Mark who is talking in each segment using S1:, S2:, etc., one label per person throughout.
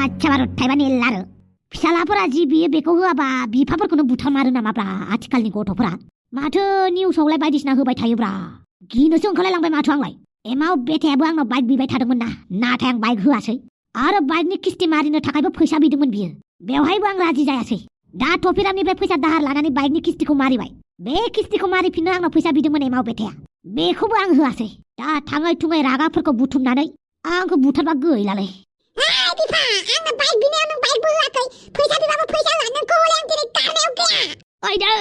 S1: आच्छा बारु थाइबानि लारु फिसालाफोरा जि बियो बेखौ होआबा बिफाफोरखौनो बुथारमारो नामाब्रा आथिखालनि गथ'फोरा माथो निउसावलाय बायदिसिना होबाय थायोब्रा गिनोसो ओंखारलायलांबाय माथो आंलाय एमाव बेथायाबो आंनाव बाइक बिबाय थादोंमोन ना नाथाय आं बाइक होआसै आरो बाइकनि किस्ति मारिनो थाखायबो फैसा बिदोंमोन बियो बेवहायबो आं राजि जायासै दा टफिरामनिफ्राय फैसा दाहार लानानै बाइकनि किस्तिखौ मारिबाय बे किस्तिखौ मारिफिननो आंनाव फैसा बिदोंमोन एमाव बेथाया बेखौबो आं होआसै दा थाङै थुङै रागाफोरखौ बुथुमनानै आंखौ बुथारबा गैलालै
S2: बिफा आंनो बाइक बिनायाव नों बाइकबो होआखै फैसा बिबाबो फैसा होआ नोंखौ हले आं दिनै गारनायाव गैया
S1: ओइदै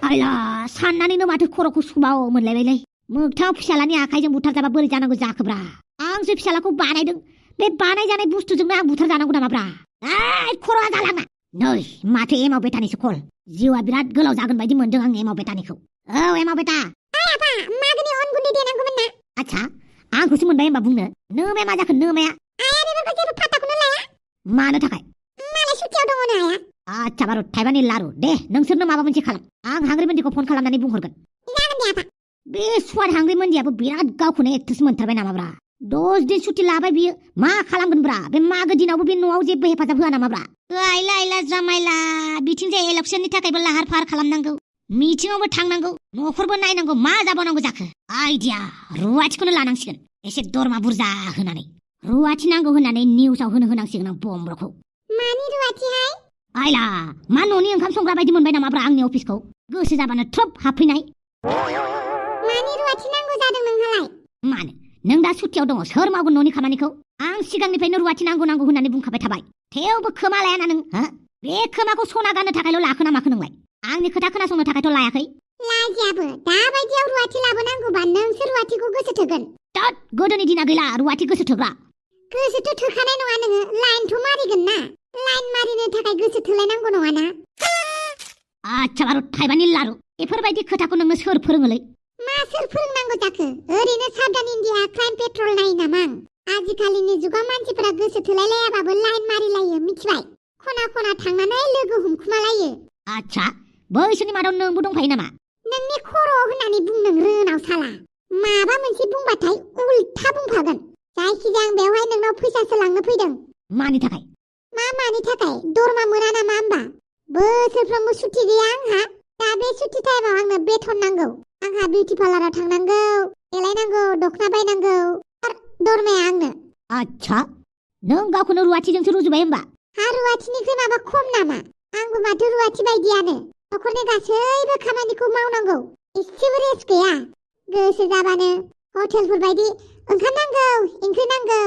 S1: आइला साननानैनो माथो खर'खौ सुबाव मोनलायबायलै मोगथाङाव फिसालानि आखाइजों बुथारजाबा बोरै जानांगौ जाखोब्रा आंसो फिसालाखौ बानायदों बे बानायजानाय बुस्थुजोंनो आं बुथारजानांगौ नामाब्रा खर'आ जालाङा नै माथो एमाव बेटानिसो कल जिउआ बिराद गोलाव जागोन बायदि मोनदों आं एमाव बेटानिखौ औ एमाव बेटा
S2: आफा मागोनि अन गुन्दै देनांगौमोन ना
S1: आच्छा आंखौसो मोनबाय होनबा बुंनो नोमाया मा जाखो नोमाया
S2: आया बेफोरखौ जेबो फात्ताखौनो लाया
S1: मानो थाखाय
S2: मालाय सुटियाव दङ ना आया
S1: आच्छा बारु थाइबानि लारु दे नोंसोरनो माबा मोनसे खालाम आं हांग्रि मोन्दिखौ फन खालामनानै बुंहरगोन
S2: जागोन दे आफा
S1: बे सुवार हांग्रि मोन्दियाबो बिराद गावखौनो एकट्रेस मोनथारबाय नामाब्रा 10 दिन सुटि लाबाय बियो मा खालामगोनब्रा बे मागो दिनावबो बे न'आव जेबो हेफाजाब होआ नामाब्रा आइला जामाइला बिथिंजाय इलेक्सननि थाखायबो लाहार फाहार खालामनांगौ मिटिंआवबो थांनांगौ न'खरबो नायनांगौ मा जाबावनांगौ जाखो आइडिया रुवाथिखौनो लानांसिगोन एसे दरमा बुरजा होनानै रुवाथि नांगौ होननानै निउसाव होनांसिगोन आं बमब्रखौ
S2: मानि रुवाथिहाय
S1: आइला मा न'नि ओंखाम संग्रा बायदि मोनबाय नामाब्रा आंनि अफिसखौ गोसो जाबानो थ्रोब हाबफैनाय
S2: मानि रुवाथि नांगौ जादों नोंहालाय
S1: मानो नों दा सुटियाव दङ सोर मावगोन न'नि खामानिखौ आं सिगांनिफ्रायनो रुवाथि नांगौ होननानै बुंखाबाय थाबाय थेवबो खोमा लायाना नों बे खोमाखौ सना गाननो थाखायल' लाखो ना माखो नोंलाय आंनि खोथा खोनासंनो थाखायथ' लायाखै
S2: लाजियाबो दाबायदियाव रुवाथि लाबोनांगौबा नोंसो रुवाथिखौ गोसो थोगोन
S1: तत गोदोनि दिना गैला रुवाथि गोसो थोग्रा
S2: गोसोथ' थोखानाय नङा नोङो लाइनथ' मारिगोन ना लाइन मारिनो थाखाय गोसो थोलायनांगौ नङाना
S1: आच्छा बारु थाइबानि लारु बेफोरबायदि खोथाखौ नोंनो सोर फोरोङोलै
S2: मा सोर फोरोंनांगौ जाखो ओरैनो साबधान इन्डिया क्राइम पेट्रल नायो नामा आजिखालिनि जुगाव मानसिफोरा गोसो थोलायलायाबाबो लाइन मारिलायो मिथिबाय खना खना थांनानै लोगो हमखुमालायो
S1: आच्छा बैसोरनि मादाव नोंबो दंफायो नामा
S2: नोंनि खर' होननानै बुंनो रोनाव साला माबा मोनसे बुंबाथाय उल्था बुंफागोन जायखिजाया आं बेवहाय नोंनाव फैसासो लांनो फैदों
S1: मानि थाखाय
S2: मानि थाखाय दरमा मोना नामा होमबा बोसोरफ्रोमबो सुटि गैया आंहा दा बे सुटि टाइमाव आंनो बेथन नांगौ आंहा बिउटि पार्लाराव थांनांगौ देलायनांगौ दखना बायनांगौ दरमाया आंनो
S1: आच्छा नों गावखौनो रुवाथिजोंसो रुजुबाय होमबा
S2: हा रुवाथिनिख्रुइ माबा खम नामा आंबो माथो रुवाथि बायदियानो न'खरनि गासैबो खामानिखौ मावनांगौ एसेबो रेस्ट गैया गोसो जाबानो हटेलफोर बायदि ओंखाम नांगौ ओंख्रि नांगौ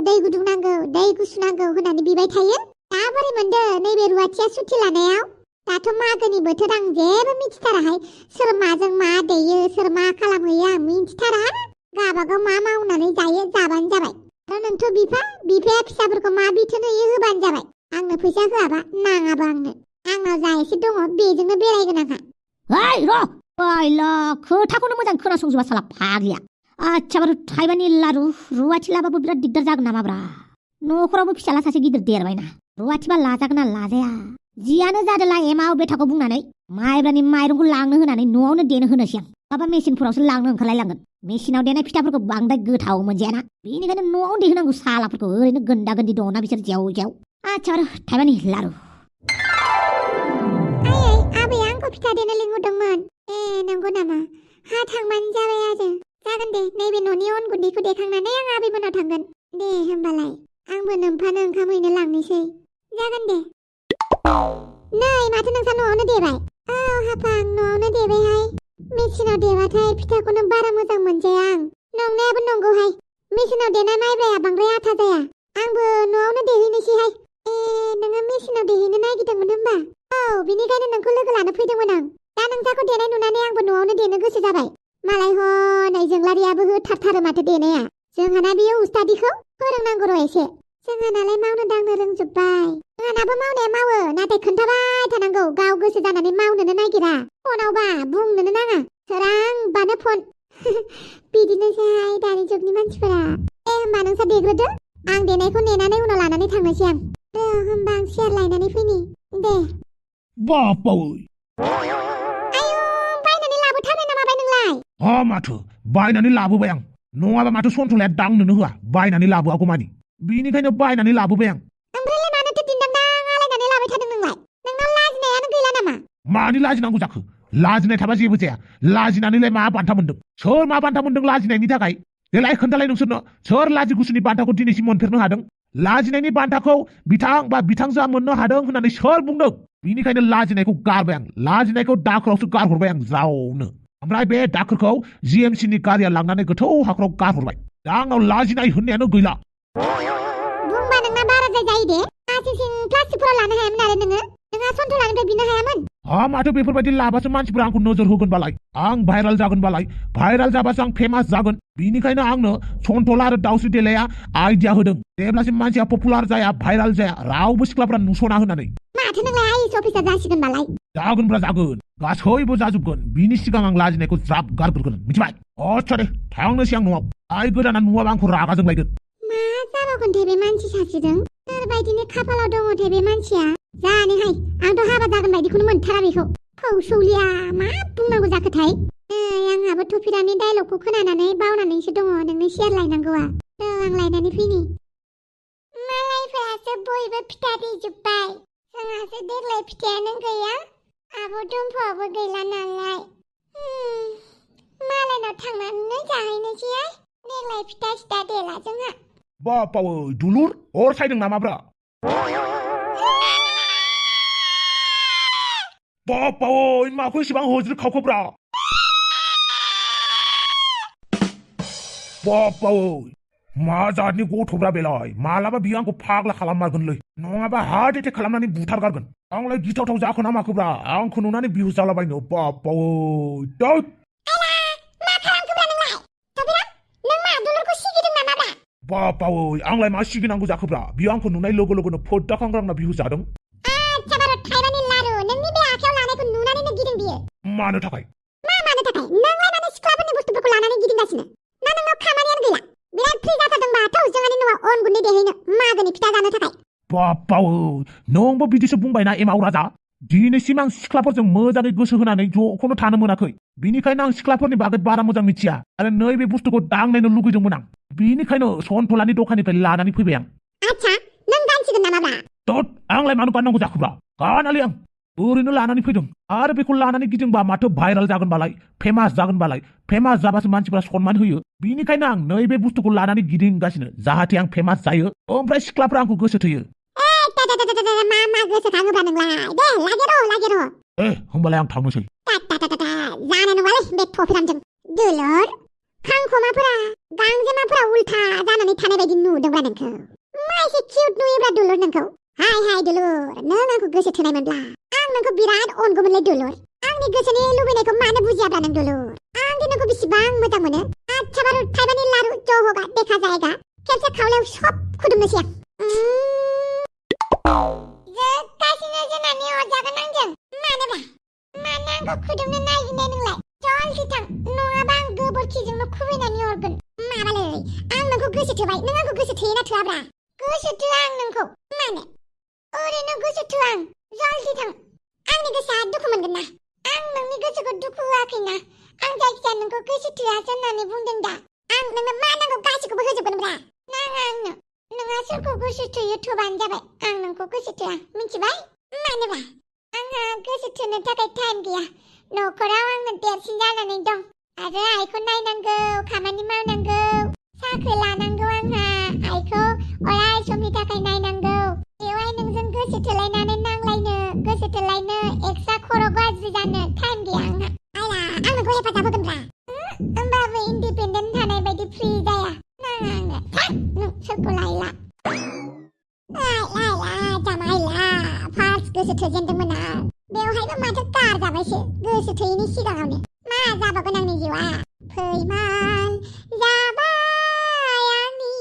S2: दै गुदुं नांगौ दै गुसु नांगौ होननानै बिबाय थायो दा बोरै मोनदो नैबे रुवाथिया सुटि लानायाव दाथ' मागोनि बोथोर आं जेबो मिथिथाराहाय सोर माजों मा देयो सोर मा खालामहैयो आं मिथिथारा गाबागाव मा मावनानै जायो जाबानो जाबाय आरो नोंथ' बिफाया फिसाफोरखौ मा बिथोन होयो होबानो जाबाय आंनो फैसा होआबा नाङाबा आंनाव जा एसे दङ बेजोंनो बेरायगोन आंहा
S1: ओइ र' आइला खोथाखौनो मोजां खोनासंजोबा साला फाग्लिया आच्छा बारु थाइबानि लारु रुवाथि लाबाबो बिराद दिगदार जागोन नामाब्रा न'खरावबो फिसाला सासे गिदिर देरबायना रुवाथिबा लाजागोन ना लाजाया जियानो जादोला एमाव बेटाखौ बुंनानै माइब्रानि माइरंखौ लांनो होनानै न'आवनो देनो होनोसै आं माबा मेसिनफोरावसो लांनो ओंखारलायलांगोन मेसिनाव देनाय फिथाफोरखौ बांद्राय गोथाव मोनजायाना बेनिखायनो न'आव देहोनांगौ सालाफोरखौ ओरैनो गोन्दा गोन्दी दङना बिसोर जेव आच्छा बारु थाइबानि लारु
S2: आबै आंखौ फिथा देनो लिंहरदोंमोन नंगौ नामा हा थांबानो जाबाय आरो जागोन दे नैबे न'नि अन गुन्दैखौ देखांनानै आं आबैमोनाव थांगोन दे होमबालाय आंबो नोमफानो ओंखाम हैनो लांनोसै जागोन दे नै माथो नोंसा न'आवनो देबाय औ हाफा आं न'आवनो देबायहाय मेसिनाव देबाथाय फिथाखौनो बारा मोजां मोनजाया आं नंनायाबो नंगौहाय मेसिनाव देनाय माइब्राया बांद्राय आथा जाया आंबो न'आवनो देहैनोसैहाय नोङो मेसिनाव देहैनो नागिरदोंमोन होमबा औ बिनिखायनो नोंखौ लोगो लानो फैदोंमोन आं दा नोंसाखौ देनाय नुनानै आंबो न'आवनो देनो गोसो जाबाय मालाय हनै जोंलारियाबो होथारथारो माथो देनाया जोंहाना बियो उस्तादिखौ फोरोंनांगौ र' एसे जोंहानालाय मावनो दांनो रोंजोब्बाय जोंहानाबो मावनाया मावो नाथाय खोन्थाबाय थानांगौ गाव गोसो जानानै मावनोनो नागिरा फनावबा बुंनोनो नाङा सोरांबानो फन बिदिनोसैहाय दानि जुगनि मानसिफोरा होमबा नोंसा देग्रोदो आं देनायखौ नेनानै उनाव लानानै थांनोसै आं होमबा आं सियार लायनानै फैनि दे
S3: बापावै
S2: आयु बायनानै लाबोथारबाय नामा नोंलाय
S3: माथो बायनानै लाबोबाय आं नङाबा माथो सन्थलाया दांनोनो होआ बायनानै लाबोआगौ मानि बिनिखायनो बायनानै लाबोबाय आं
S2: ओमफ्रायलाय मानोथो दिन्दां आलायनानै लाबाय थादों नोंलाय नोंनाव लाजिनायानो गैला नामा
S3: मानि लाजिनांगौ जाखो लाजिनाय थाबा जेबो जाया लाजिनानैलाय मा बान्था मोन्दों सोर मा बान्था मोन्दों लाजिनायनि थाखाय देलाय खोन्थालाय नोंसोरनो सोर लाजिगुसुनि बान्थाखौ दिनैसिम मोनफेरनो हादों लाजिनायनि बान्थाखौ बिथां बा बिथांजोआ मोननो हादों होननानै सोर बुंदों बिनिखायनो लाजिनायखौ गारबाय आं लाजिनायखौ दाखोरावसो गारहरबाय आं ज्रावनो ओमफ्राय बे दाखोरखौ जिएमसिनि गारिया लांनानै गोथौ हाखराव गारहरबाय दा आंनाव लाजिनाय होननायानो गैला
S2: बुंबा नोंना बाराद्राय जायो दे आथिंसिं प्लास्टिकफोराव लानो हायामोन आरो नोंहा सन्थलानिफ्राय बिनो हायामोन
S3: माथो बेफोरबायदि लाबासो मानसिफोरा आंखौ नोजोर होगोनबालाय आं भाइराल जागोनबालाय भाइराल जाबासो आं फेमास जागोन बिनिखायनो आंनो सन्थला आरो दाउस्रि देलाया आइडिया होदों जेब्लासिम मानसिया पपुलार जाया भाइराल जाया रावबो सिख्लाफ्रा नुसना होननानै
S2: माथो नोंलाय आइएस अफिसार जासिगोनबालाय
S3: जागोनब्रा जागोन गासैबो जाजोबगोन बिनि सिगां आं लाजिनायखौ ज्राब गारग्रोगोन मिथिबाय आच्छा दे थांनोसै आं न'आव आइ गोदाना नुवाबा आंखौ रागा जोंलायगोन
S2: मा जाबावगोनथाय बे मानसि सासेजों सोरबायदिनि खाफालाव दङथाय बे मानसिया जानोहाय आंथ' हाबा जागोन बायदिखौनो मोनथारा बेखौ कौशलिया मा बुंनांगौ जाखोथाय आंहाबो टफिरामनि डायलगखौ खोनानानै बावनानैसो दङ नोंनो शेयार लायनांगौआ आं लायनानै फैनि मालायफोरासो बयबो फिथा दैजोब्बाय जोंहासो देग्लाय फिथायानो गैया आब' दम्फाबो गैला नालाय मालायनाव थांनानै जाहैनोसैहाय देग्लाय फिथा सिथा देला जोंहा
S3: बापावै दुलुर अर सायदों नामाब्रा बापावै माखौ एसेबां होज्रो खावखोब्रा बापावै मा जातनि गथ'ब्रा बेलाय मालाबा बियो आंखौ फाग्ला खालाममारगोनलै नङाबा हार्ट एटेक खालामनानै बुथारगारगोन आंलाय गिथावथाव जाखोना माखोब्रा आंखौ नुनानै बिहुस जालाबायनो बापावै दैट बापावै आंलाय मा सिगिनांगौ जाखोब्रा बियो आंखौ नुनाय लोगो लोगोनो फोद्दाखांग्रांना बिहुस जादों मानो थाखाय
S2: मानो थाखाय नोंलाय माने सिख्लाफोरनि बुस्थुफोरखौ लानानै गिदिंगासिनो ना नोंनाव खामानियानो गैला बिराद फ्रि जाथारदोंबा थौ जोंहानि न'आव अन गुन्दै देहैनो मागोनि फिथा जानो थाखाय
S3: बापावै नोंबो बिदिसो बुंबायना एमाव राजा दिनैसिम आं सिख्लाफोरजों मोजाङै गोसो होनानै ज'खौनो थानो मोनाखै बिनिखायनो आं सिख्लाफोरनि बागै बारा मोजां मिथिया आरो नैबे बुस्थुखौ दांनायनो लुगैदोंमोन आं बिनिखायनो सन्थलानि दखाननिफ्राय लानानै फैबाय आं
S2: आच्छा नों गानसिगोन नामाब्रा
S3: दत आंलाय मानो गाननांगौ जाखोब्रा गानालै आं ओरैनो लानानै फैदों आरो बेखौ लानानै गिदिंबा माथो भाइराल जागोनबालाय फेमास जागोनबालाय फेमास जाबासो मानसिफोरा सनमान होयो बिनिखायनो आं नैबे बुस्थुखौ लानानै गिदिंगासिनो जाहाथे आं फेमास जायो ओमफ्राय सिख्लाफ्रा आंखौ गोसो थोयो
S2: मा गोसोखाङोब्रा नोंलाय दे लागे र'
S3: होमबालाय आं थांनोसै
S2: जानाय नङालै बे टफिरामजों दुलुर खांखमाफोरा गांजेमाफोरा उल्था जानानै थानाय बायदि नुदोंब्रा नोंखौ मा एसे किउट नुयोब्रा दुलुर नोंखौ हाय दुलुर नों आंखौ गोसो थोनायमोनब्ला आं नोंखौ बिराद अनगौमोनलै दुलुर आंनि गोसोनि लुबैनायखौ मानो बुजियाब्रा नों दुलुर आं दि नोंखौ बेसेबां मोजां मोनो आच्छा बारु थाइबानि लारु ज' होगा देखा जायगा खेबसे खावलायाव सब खुदुमनोसै आं जोगासिनो जोंनानै अरजागोन आंजों मानोब्रा मानो आंखौ खुदुमनो नागिरनाय नोंलाय जल्दि थां नङाबा आं गोबोरखिजोंनो खुबैनानै हरगोन माबालै आं नोंखौ गोसो थोबाय नों आंखौ गोसो थोयोना थोआब्रा गोसो थोआ आं नोंखौ मानो ओरैनो गोसो थोआ आं जल्दि थां आंनि गोसोआ दुखु मोनगोन ना आं नोंनि गोसोखौ दुखु होआखैना आं जायखिजाया नोंखौ गोसो थोआसो होननानै बुंदों दा आं नोंनो मा नांगौ गासैखौबो होजोबगोनब्रा नाङा आंनो नोंहा सोरखौ गोसो थोयो थोबानो जाबाय आं नोंखौ गोसो थोआ मिथिबाय मानोबा आंहा गोसो थोनो थाखाय टाइम गैया न'खराव आंनो देरसिन जानानै दं आरो आइखौ नायनांगौ खामानि मावनांगौ साख्रि लानांगौ आंहा आइखौ अराय समनि थाखाय नायनांगौ बेवहाय नोंजों गोसो थोलायनानै नांलायनो गोसो थोलायनो एक्सट्रा खर' गाज्रि जानो टाइम गैया आंहा आइला आं नोंखौ हेफाजाब होगोनब्रा होमबाबो इन्डिपेन्डेन्ट थानाय बायदि फ्रि जाया नाङा आंनो नों सोरखौ लायला जामायला फार्स्ट गोसो थोजेनदोंमोन आं बेवहायबो माथो गार जाबायसो गोसो थोयैनि सिगाङावनो मा जाबावगोन आंनि जिउआ फैमाल जाबाय आंनि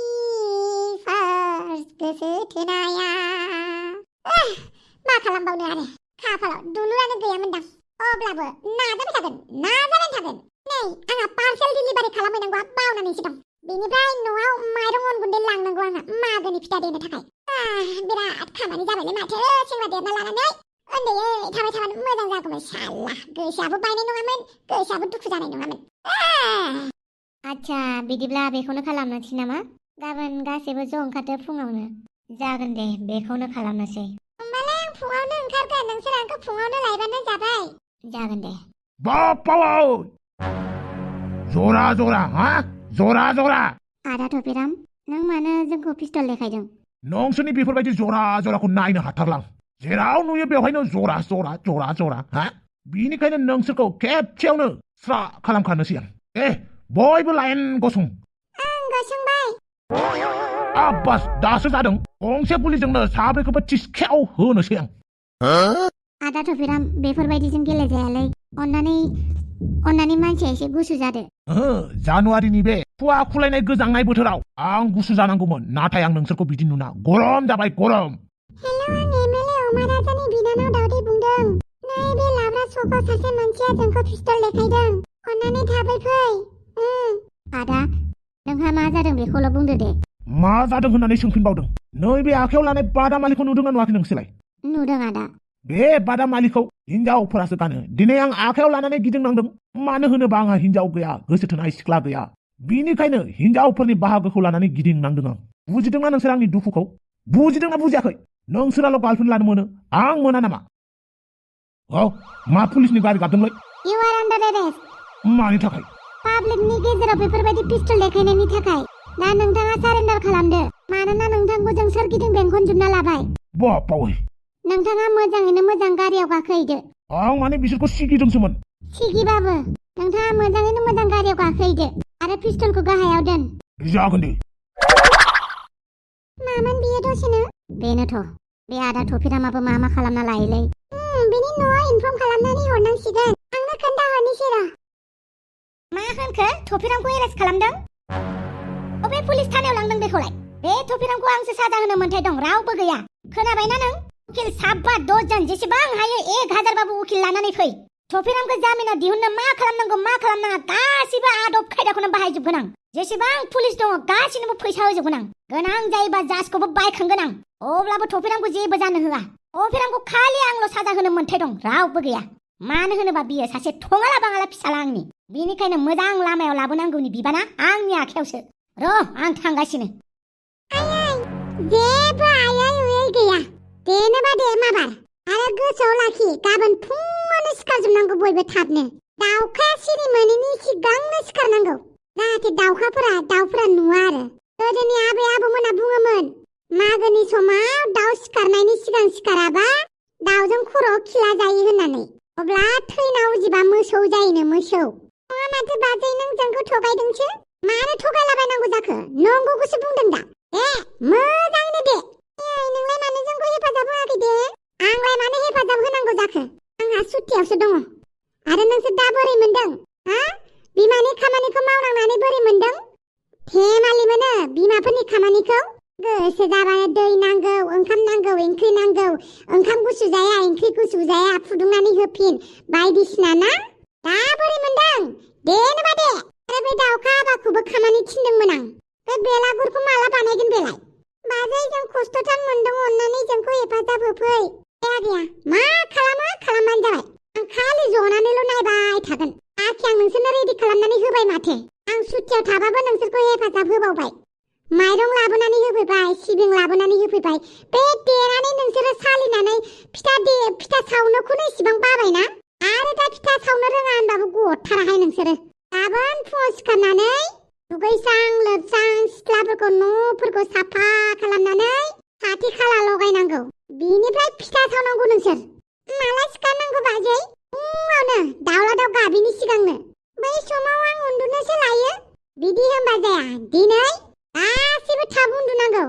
S2: फार्स्ट गोसो थोनाया मा खालामबावनो आरो खाफालाव दुलुरानो गैयामोनदां अब्लाबो नाजाबाय थागोन नै आंहा पार्सेल डिलिभारि खालामहैनांगौआ बावनानैसो दं बेनिफ्राय न'आव माइरं अन गुन्दै लांनांगौ आंहा मागोनि फिथा देनो थाखाय बिराद खामानि जाबायलै माथो सेंग्रा देरना लानानै उन्दैयै थाबाय थाबानो मोजां जागौमोन साला गोसोआबो बायनाय नङामोन गोसोआबो दुखु जानाय नङामोन आच्छा बिदिब्ला बेखौनो खालामनोसै नामा गाबोन गासैबो ज' ओंखारदो फुङावनो जागोन दे बेखौनो खालामनोसै होमबालाय आं फुङावनो ओंखारगोन नोंसोर आंखौ फुङावनो लायबानो जाबाय जागोन दे
S3: बापाव जरा जरा हा जरा जरा
S2: आदा थफिराम नों मानो जोंखौ पिस्तल देखायदों
S3: नोंसोरनि बेफोरबायदि जरा जराखौ नायनो हाथारलां जेराव नुयो बेवहायनो जरा जरा जरा जरा हा बिनिखायनो नोंसोरखौ खेबसेयावनो स्रा खालामखानोसै आं बयबो लाइन गसं
S2: आं गसंबाय
S3: आब्बास दासो जादों गंसे गुलिजोंनो साब्रैखौबो थिसख्याव होनोसै आं
S2: आदा थफिराम बेफोरबायदिजों गेलेजायालै अन्नानै मानसिया एसे गुसु जादो
S3: जानुवारिनि बे खुवा खुलायनाय गोजांनाय बोथोराव आं गुसु जानांगौमोन नाथाय आं नोंसोरखौ बिदि नुना गरम जाबाय गरम
S2: हेलौ आं एमएलए अमाराजानि बिनानाव दावदै बुंदों नैबे लाब्रा सकआव सासे मानसिया जोंखौ पिस्तल देखायदों अन्नानै थाबै फै आदा नोंहा मा जादों बेखौल' बुंदो दे
S3: मा जादों होननानै सोंफिनबावदों नैबे आखायाव लानाय बादामालिखौ नुदोंना नुवाखै नोंसोरलाय
S2: नुदों आदा
S3: बे बादामालिखौ हिनजावफोरासो गानो दिनै आं आखायाव लानानै गिदिंनांदों मानो होनोबा आंहा हिनजाव गैया गोसो थोनाय सिख्ला गैया बिनिखायनो हिनजावफोरनि बाहागोखौ लानानै गिदिंनांदों आं बुजिदोंना नोंसोर आंनि दुखुखौ बुजिदोंना बुजियाखै नोंसोराल' गार्लफ्रेन्ड लानो मोनो आं मोना नामा मा पुलिसनि गारि गाबदोंलै
S2: इउ आर आन्डार एरेस्ट
S3: मानि थाखाय
S2: पाब्लिकनि गेजेराव बेफोरबायदि पिस्तल देखायनायनि थाखाय दा नोंथाङा सारेन्डार खालामदो मानोना नोंथांखौ जों सोरगिदिं बेंखनजोबना लाबाय
S3: बापावै
S2: नोंथाङा मोजाङैनो मोजां गारियाव गाखोहैदो
S3: आं माने बिसोरखौ सिगिदोंसोमोन
S2: सिगिबाबो नोंथाङा मोजाङैनो मोजां गारियाव गाखोहैदो आरो पिस्तलखौ गाहायाव दोन
S3: जागोन दे
S2: मामोन बियो दसेनो बेनोथ' बे आदा थफिरामाबो मा खालामना लायोलै बिनि न'आव इनफर्म खालामनानै हरनांसिगोन आंनो खोन्थाहरनोसै र' मा होनखो थफिरामखौ एरेस्ट खालामदों बबे पुलिस थानायाव लांदों बेखौलाय बे थफिरामखौ आंसो साजा होनो मोन्थाय दं रावबो गैया खोनाबायना नों उकिल 7-8-10 जेसेबां हायो 1000 बाबो उकिल लानानै फै थफिरामखौ जामिनाव दिहुननो मा खालामनांगौ मा खालामनाङा गासिबो आदब खायदाखौनो बाहायजोबगोन आं जेसेबां पुलिस दङ गासिनोबो फैसा होजोबगोन आं गोनां जायोबा जाजखौबो बायखांगोन आं अब्लाबो थफिरामखौ जेबो जानो होआ थफिरामखौ खालि आंल' साजा होनो मोन्थाय दं रावबो गैया मानो होनोबा बियो सासे थङाला बाङाला फिसाला आंनि बिनिखायनो मोजां लामायाव लाबोनांगौनि बिबाना आंनि आखायावसो र' आं थांगासिनो जेबो आयै उयै गैया देनोबा दे माबार आरो गोसोआव लाखि गाबोन फुङावनो सिखारजोबनांगौ बयबो थाबनो दाउखाया सिरि मोनैनि सिगांनो सिखारनांगौ जाहाथे दाउफोरा नुवा आरो गोदोनि आबै आबौमोना बुङोमोन मागोनि समाव दाउ सिखारनायनि सिगां सिखाराबा दाउजों खर'आव खिला जायो होननानै अब्ला थैना उजिबा मोसौ जायोनो मोसौ नङा माथो बाजै नों जोंखौ थगायदोंसो मानो थगायलाबायनांगौ जाखो नंगौखौसो बुंदों दा मोजाङैनो दे नोंलाय मानो जोंखौ हेफाजाब होआखै दे आंलाय मानो हेफाजाब होनांगौ जाखो आंहा सुटियावसो दङ आरो नोंसोर दा बोरै मोनदों बिमानि खामानिखौ मावनांनानै बोरै मोनदों धेमालि मोनो बिमाफोरनि खामानिखौ गोसो जाबानो दै नांगौ ओंखाम नांगौ ओंख्रि नांगौ ओंखाम गुसु जाया ओंख्रि गुसु जाया फुदुंनानै होफिन बायदिसिना ना दा बोरै मोनदों देनोबा दे आरो बे दाउखा आबाखौबो खामानि थिनदोंमोन आं बे बेलागुरखौ माला बानायगोन बेलाय बाजै जों खस्थ'थार मोनदों अन्नानै जोंखौ हेफाजाब होफै गैया मा खालामबानो जाबाय आं खालि जनानैल' नायबाय थागोन आखि आं नोंसोरनो रेडि खालामनानै होबाय माथो आं सुटियाव थाबाबो नोंसोरखौ हेफाजाब होबावबाय माइरं लाबोनानै होफैबाय सिबिं लाबोनानै होफैबाय बे देनानै नोंसोरो सालिनानै फिथा सावनोखौनो इसिबां बाबायना आरो दा फिथा सावनो रोङा होनबाबो गथाराहाय नोंसोरो गाबोन फुङाव सिखारनानै दुगैस्रां लोबस्रां सिथ्लाफोरखौ न'फोरखौ साफा खालामनानै साथि खाला लगायनांगौ बिनिफ्राय फिथा सावनांगौ नोंसोर माला सिखारनांगौ बाजै फुङावनो दाउला दाउ गाबिनि सिगांनो बै समाव आं उन्दुनोसो लायो बिदि होनबा जाया दिनै गासिबो थाब उन्दुनांगौ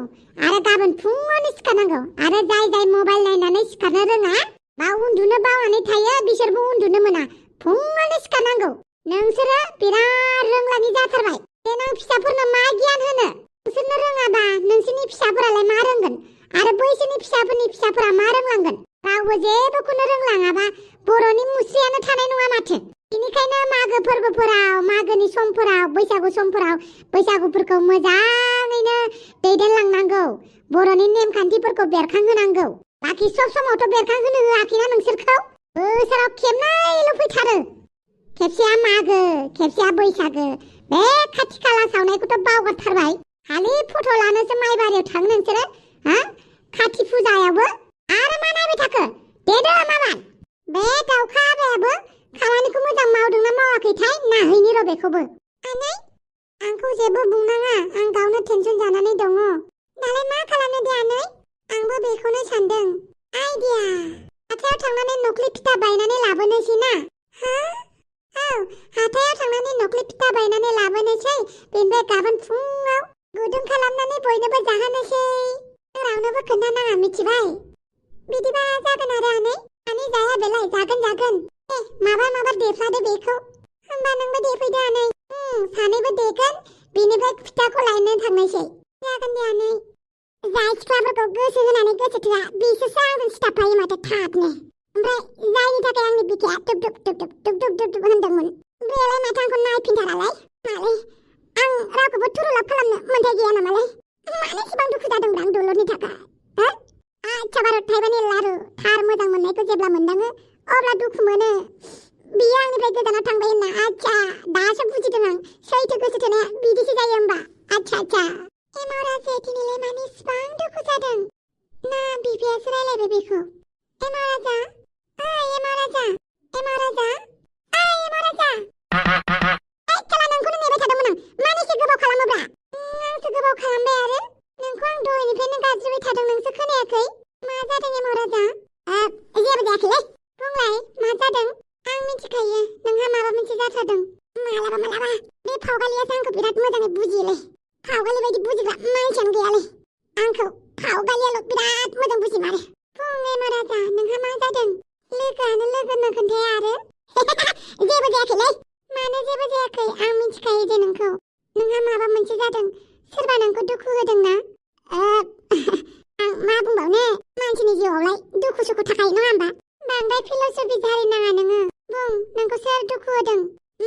S2: आरो गाबोन फुङावनो सिखारनांगौ आरो जाय मबाइल नायनानै सिखारनो रोङा बा उन्दुनो बावनानै थायो बिसोरबो उन्दुनो मोना फुङावनो सिखारनांगौ नोंसोरो बिराद रोंलाङि जाथारबाय देनां फिसाफोरनो मा गियान होनो नोंसोरनो रोङाबा नोंसोरनि फिसाफोरालाय मा रोंगोन आरो बैसोरनि फिसाफोरनि फिसाफोरा मा रोंलांगोन रावबो जेबोखौनो रोंलाङाबा बर'नि मुस्रियानो थानाय नङा माथो बेनिखायनो मागो फोरबोफोराव मागोनि समफोराव बैसागु समफोराव बैसागुफोरखौ मोजाङैनो दैदेनलांनांगौ बर'नि नेमखान्थिफोरखौ बेरखांहोनांगौ बाखि सब समावथ' बेरखांहोनो होआखैना नोंसोरखौ बोसोराव खेबनैल' फैथारो खेबसेया मागो खेबसेया बैसागो बे खाथि खाला सावनायखौथ' बावगारथारबाय खालि फट' लानोसो माइबारियाव थाङो नोंसोरो हा खाथि फुजायावबो आरो मा नायबाय थाखो देदो माबार बे दाउखा आबायाबो खामानिखौ मोजां मावदोंना मावाखैथाय नायहैनि र' बेखौबो आनै आंखौ जेबो बुंनाङा आं गावनो टेनसन जानानै दङ दालाय मा खालामनो दे आनै आंबो बेखौनो सानदों आइडिया हाथायाव थांनानै नख्लि फिथा बायनानै लाबोनोसै ना हा औ हाथायाव थांनानै नख्लि फिथा बायनानै लाबोनोसै बेनिफ्राय गाबोन फुङाव गुदुं खालामनानै बयनोबो जाहोनोसै रावनोबो खोन्थानाङा मिथिबाय बिदिबा जागोन आरो आनै जाया बेलाय जागोन माबा देफ्लादो बेखौ होमबा नोंबो देफैदो आनै सानैबो देगोन बेनिफ्राय फिथाखौ लायनो थांनोसै जागोन दे आनै जाय सिख्लाफोरखौ गोसो होनानै गोसो थोआ बिसोरसो आंजों सिथाबफायो माथो थाबनो ओमफ्राय जायनि थाखाय आंनि बिखाया दुब होनदोंमोन बेलाय माथो आंखौ नायफिनथारालाय मालै आं रावखौबो थुरुलाब खालामनो मोन्थाय गैया नामालाय मानो एसेबां दुखु जादोंब्रा आं दलरनि थाखाय हो आच्छा बार' थाइबानि लारु थार मोजां मोननायखौ जेब्ला मोनदाङो अब्ला दुखु मोनो बियो आंनिफ्राय गोजानाव थांबाय होनना आच्छा दासो बुजिदों आं सैथो गोसो थोनाया बिदिसो जायो होमबा आच्छा एमाव राजा दिनैलाय मानो इसिबां दुखु जादों ना बिफायासो रायलायबाय बेखौ एमाव राजा एमाव राजा खेला नोंखौनो नेबाय थादोंमोन आं मानो एसे गोबाव खालामोब्रा आंसो गोबाव खालामबाय आरो नोंखौ आं दहायनिफ्रायनो गाबज्रिबाय थादों नोंसो खोनायाखै मा जादों एमाव राजा जेबो जायाखैलै बुंलाय मा जादों आं मिथिखायो नोंहा माबा मोनसे जाथारदों मालाबा बे फावगालियासो आंखौ बिराद मोजाङै बुजियोलै फावगालि बायदि बुजिग्रा मानसियानो गैयालै आंखौ फावगालियाल' बिराद मोजां बुजिमारो बुं एमाव राजा नोंहा मा जादों लोगोआनो लोगोनो खोन्थाया आरो जेबो जायाखैलै मानो जेबो जायाखै आं मिथिखायो जे नोंखौ नोंहा माबा मोनसे जादों सोरबा नोंखौ दुखु होदोंना आं मा बुंबावनो मानसिनि जिउआवलाय दुखु सुखु थाखायो नङा होमबा बांद्राय फिल'सफि जारि नाङा नोङो बुं नोंखौ सोर दुखु होदों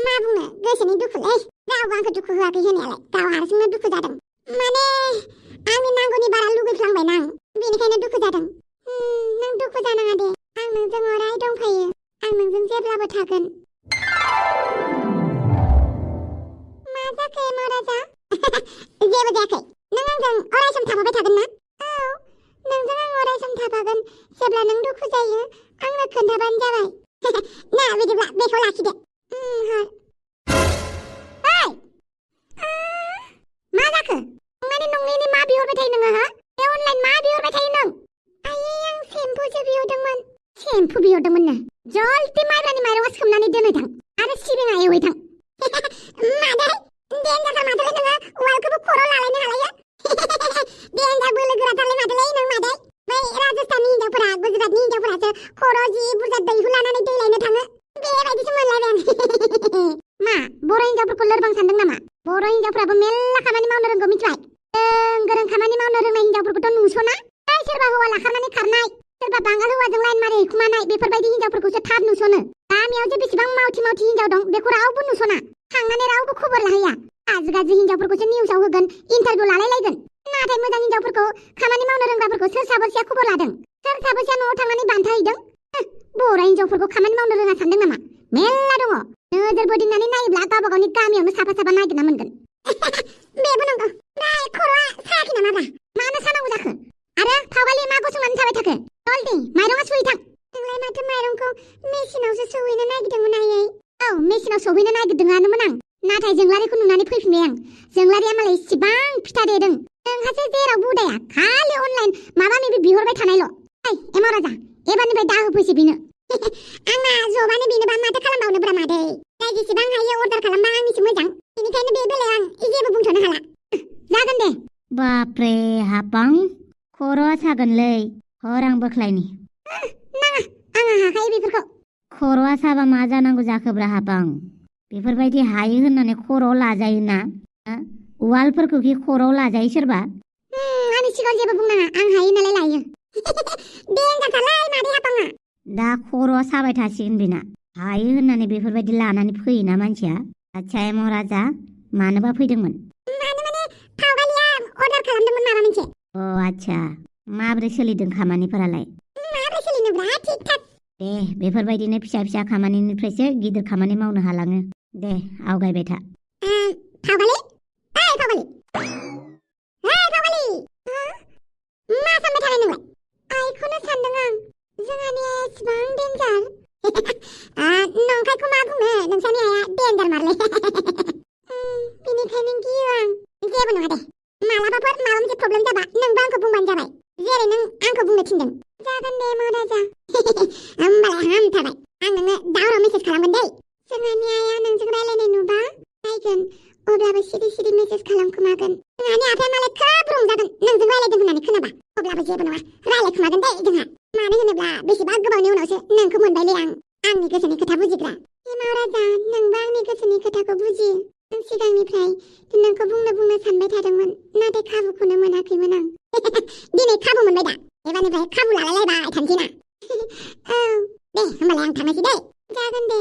S2: मा बुंनो गोसोनि दुखुलै रावबो आंखौ दुखु होआखै होनायालाय गाव हारसिंनो दुखु जादों माने आंनि नांगौनि बारा लुगैफ्लांबाय आं बेनिखायनो दुखु जादों नों दुखु जानाङा दे आं नोंजों अराय दंफायो आं नोंजों जेब्लाबो थागोन मा जाखो एमाव राजा जेबो जायाखै नों आंजों अराय सम थाफाबाय थागोन ना औ नोंजों आं अराय सम थाफागोन जेब्ला नों दुखु जायो आंनो खोन्थाबानो जाबाय ना बिदिब्ला बेखौ लाखिदो हर मा जाखो माने नंनायनि मा बिहरबाय थायो नोङो हा बे अनलाइन मा बिहरबाय थायो नों आयै आं सेम्पुसो बिहरदोंमोन सेम्पु बिहरदोंमोन ना जलदि माइब्रानि माइरंआव सोमनानै दोनहैथां आरो सिबिङा एवहैथां मादै देन्जारथार माथोलै नोङो उवालखौबो खर' लालायनो हालायो देन्जार बोलो गोराथारलै माथोलै नों मादै बै राजस्थाननि हिन्जावफोरा गुजरातनि हिन्जावफोरासो खर' जि बुरजा दैहु लानानै दै लायनो थाङो बेबायदिसो मोनलायबाय आं मा बर' हिन्जावफोरखौ लोरबां सानदों नामा बर' हिन्जावफ्राबो मेल्ला खामानि मावनो रोंगौ मिथिबाय गोरों खामानि मावनो रोंनाय हिन्जावफोरखौथ' नुस'ना सोरबा हौवा लाखानानै खारनाय सोरबा बांगाल हौवाजों लाइन मारि हैखुमानाय बेफोरबायदि हिन्जावफोरखौसो थाब नुस'नो गामियाव जे बेसेबां मावथि हिन्जाव दं बेखौ रावबो नुस'ना थांनानै रावबो खबर लाहैया गाज्रि हिन्जावफोरखौसो निउसाव होगोन इन्टारभिउ लालायलायगोन नाथाय मोजां हिन्जावफोरखौ खामानि मावनो रोंग्राफोरखौ सोर साबोसेया खबर लादों सोर साबोसेया न'आव थांनानै बान्था हैदों बर' हिन्जावफोरखौ खामानि मावनो रोङा सानदों नामा मेल्ला दङ नोजोर बोदिंनानै नायोब्ला गावबा गावनि गामियावनो साफा नागिरना मोनगोन बेबो नंगौ नाय खर'आ सायाखै नामाब्रा मानो सानांगौ जाखो आरो फावगालि मा गसंनानै थाबाय थाखो जलदि माइरंआ सुहैथां नोंलाय माथो माइरंखौ मेसिनावसो सौहैनो नागिरदोंमोन आयै औ मेसिनाव सौहैनो नागिरदोंआनोमोन आं नाथाय जोंलारिखौ नुनानै फैफिनबाय आं जोंलारिया मालाय इसिबां फिथा देदों नोंहासो जेराव बुदाया खालि अनलाइन माबा माबि बिहरबाय थानायल' एमाव राजा एबारनिफ्राय दा होफैसै बेनो आंना जबानो बेनोबा माथो खालामबावनोब्रा मादै जाय जेसेबां हायो अर्डार खालामबा आंनिसो मोजां बेनिखायनो बे बेलायाव आं जेबो बुंथ'नो हाला जागोन दे
S1: बाप्रे हापां खर'आ सागोनलै हर आं बोख्लायनि
S2: नाङा आंहा हाखायो बेफोरखौ
S1: खर'आ साबा मा जानांगौ जाखोब्रा हापां बेफोरबायदि हायो होननानै खर'आव लाजायोना उवालफोरखौ खि खर'आव लाजायो सोरबा
S2: आंनि सिगाङाव जेबो बुंनाङा आं हायो नालाय लायो देन्जारथारलै मादै हापाङा
S1: दा खर'आ साबाय थासिगोन बेना हायो होननानै बेफोरबायदि लानानै फैयोना मानसिया आच्छा एमाव राजा मानोबा फैदोंमोन
S2: माने फावगालिया अर्डार खालामदोंमोन माबा मोनसे
S1: अ आच्छा माब्रै सोलिदों खामानिफोरालाय
S2: माब्रै सोलिनोब्रा थिक थाक
S1: दे बेफोरबायदिनो फिसा फिसा खामानिनिफ्रायसो गिदिर खामानि मावनो हालाङो दे आवगायबाय था
S2: फावगालि माबाफोर माबा मोनसे प्रब्लेम जाबा नोंबो आंखौ बुंबानो जाबाय जेरै नों आंखौ बुंनो थिनदों जागोन दे महाराजा होमबालाय हामथारबाय आं नोंनो दावराव मेसेज खालामगोन दै जोंहानि आइया नोंजों रायलायनाय नुबा नायगोन अब्लाबो सिरि सिरि मेसेज खालामखोमागोन जोंहानि आफाया मालाय खोब रंजागोन नोंजों रायलायदों होननानै खोनाबा अब्लाबो जेबो नङा रायलायखोमागोन दै जोंहा मानो होनोब्ला बेसेबा गोबावनि उनावसो नोंखौ मोनबायलै आंनि गोसोनि खोथा बुजिग्रा महाराजा नोंबो आंनि गोसोनि खोथाखौ बुजियो आं सिगांनिफ्राय नोंखौ बुंनो सानबाय थादोंमोन नाथाय खाबुखौनो मोनाखैमोन आं दिनै खाबु मोनबाय दा एबारनिफ्राय खाबु लालायलायबाय थानोसै ना औ दे होमबालाय आं थांनोसै दै जागोन दे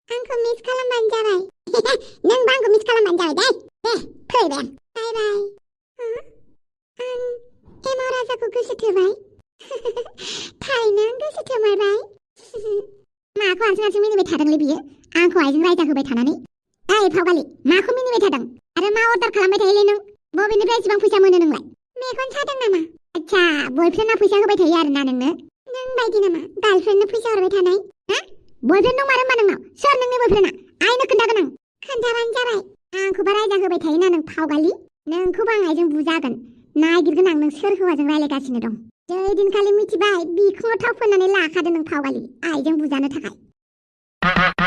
S2: आंखौ मिस खालामबानो जाबाय नोंबो आंखौ मिस खालामबानो जाबाय दे फैबाय आं बाय बाय आं महाराजाखौ गोसो थोबाय थारैनो आं गोसो थोमारबाय माखौ हारसिं मिनिबाय थादोंलै बियो आंखौ आइजों रायजा होबाय थानानै ओइ फावगालि माखौ मिनिबाय थादों आरो मा अर्डार खालामबाय थायोलै नों बबेनिफ्राय एसेबां फैसा मोनो नोंलाय मेगन सादों नामा आच्छा बयफ्रेन्डआ फैसा होबाय थायो आरोना नोंनो नों बायदि नामा गार्लफ्रेन्डनो फैसा हरबाय थानाय हा बयफ्रेन्ड दं मारो होमबा नोंनाव सोर नोंनि बयफ्रेन्डआ आइनो खोन्थागोन आं खोन्थाबानो जाबाय आंखौबा रायजा होबाय थायोना नों फावगालि नोंखौबो आं आइजों बुजागोन नागिरगोन आं नों सोर हौवाजों रायलायगासिनो दं जै दिनखालि मिथिबाय बिखुङाव थाव फोननानै लाखादों नों फावगालि आइजों बुजानो थाखाय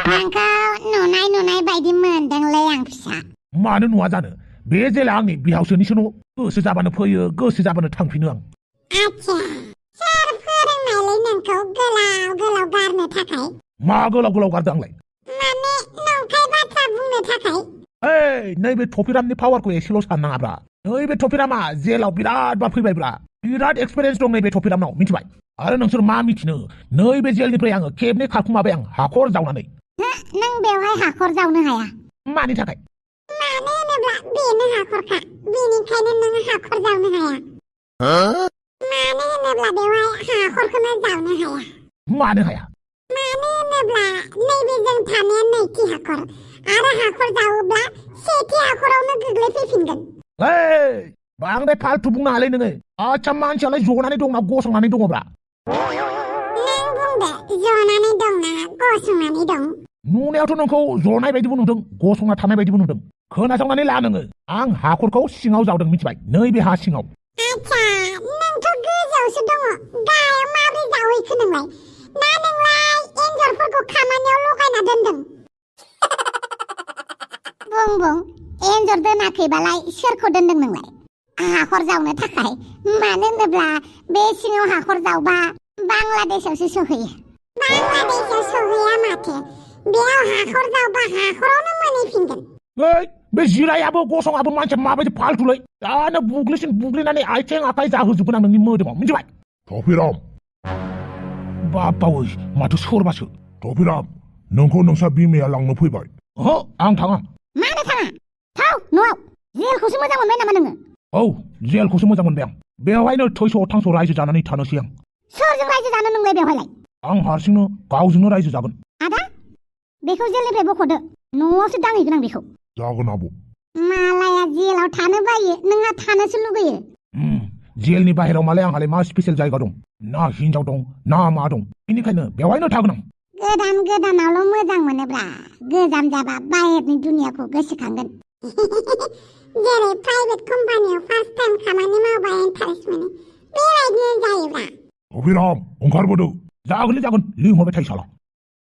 S2: नोंखौ नुनाय बायदि मोनदोंलै आं फिसा
S3: मानो नुवा जानो बे जेला आंनि बिहावसोनिसो न' गोसो जाबानो फैयो गोसो जाबानो थांफिनो आं
S2: आच्छा सोर फोरोंनायलै नोंखौ गोलाव गारनो थाखाय
S3: मा गोलाव गारदों आंलाय
S2: माने नंखाय बाथ्रा बुंनो थाखाय
S3: ओइ नैबे टफिरामनि पावारखौ एसेल' साननाङाब्रा नैबे टफिरामा जेलाव बिराद बार फैबायब्रा बिराद एक्सपिरियेन्स दं नैबे टफिरामनाव मिथिबाय आरो नोंसोर मा मिथिनो नैबे जेलनिफ्राय आङो खेबनै खारखुमाबाय आं हाखर जावनानै
S2: नों बेवहाय हाखर जावनो हाया
S3: मानि थाखाय
S2: मानो होनोब्ला बेनो हाखरखा बेनिखायनो नों हाखर जावनो हाया मानो होनोब्ला बेवहाय हाखरखौनो जावनो हाया
S3: मानो हाया
S2: मानो होनोब्ला नैबे जों थानाया नैथि हाखर आरो हाखर जावोब्ला सेथि हाखरावनो गोग्लैफैफिनगोन
S3: ओइ बांद्राय फालतु बुंनो हालै नोङो आच्छा मानसियालाय जनानै दंना गसंनानै दङब्रा
S2: नों बुंदो जनानै दंना गसंनानै दं
S3: नुनायावथ' नोंखौ जनाय बायदिबो नुदों गसंना थानाय बायदिबो नुदों खोनासंनानै ला नोङो आं हाखरखौ सिङाव जावदों मिथिबाय नैबे हा सिङाव
S2: आच्छा नोंथ' गोजौआवसो दङ गाहायाव माब्रै जावहैखो नोंलाय ना नोंलाय एन्जरफोरखौ खामानियाव लगायना दोनदों बुं एन्जर दोनाखैबालाय सोरखौ दोनदों नोंलाय हाखर जावनो थाखाय मानो होनोब्ला बे सिङाव हाखर जावबा बांलादेशआवसो सहैयो बांलादेशआव सहैया माथो बेयाव हाखर जावबा हाखरावनो मोनहैफिनगोन
S3: ओइ बे जिरायाबो गसङाबो मानसिया माबायदि फालतुलै दानो बुग्लिनानै आथिं आखाइ जाहोजोबगोन आं नोंनि मोदोमाव मिथिबाय टफिराम बाबावै माथो सोरबासो टफिराम नोंखौ नोंसा बिमाया लांनो फैबाय ओहो आं थाङा
S1: मानो थाङा थाव न'आव जेलखौसो मोजां मोनबाय नामा नोङो
S3: औ जेलखौसो मोजां मोनबाय आं बेवहायनो थैस' थांस' रायजो जानानै थानोसै आं
S1: सोरजों रायजो जानो नोंलाय बेवहायलाय
S3: आं हारसिंनो गावजोंनो रायजो जागोन
S1: आदा बेखौ जेलनिफ्राय बख'दो न'आवसो दांहैगोन आं बेखौ
S3: जागोन आब'
S2: मालाया जेलाव थानो बायो नोंहा थानोसो लुगैयो
S3: जेलनि बाहेराव मालाय आंहालाय मा स्पेसियेल जायगा दं ना हिनजाव दं ना मा दं बेनिखायनो बेवहायनो थागोन आं
S2: गोदानावल' मोजां मोनोब्ला गोजाम जाबा बाहेरनि दुनियाखौ गोसोखांगोन जेरै प्राइभेट कम्पानियाव फार्स्ट टाइम खामानि मावबा इन्टारेस्ट मोनो बेबायदिनो जायोब्रा
S3: टफिराम ओंखारबोदो जागोन लिंहरबाय थायो साला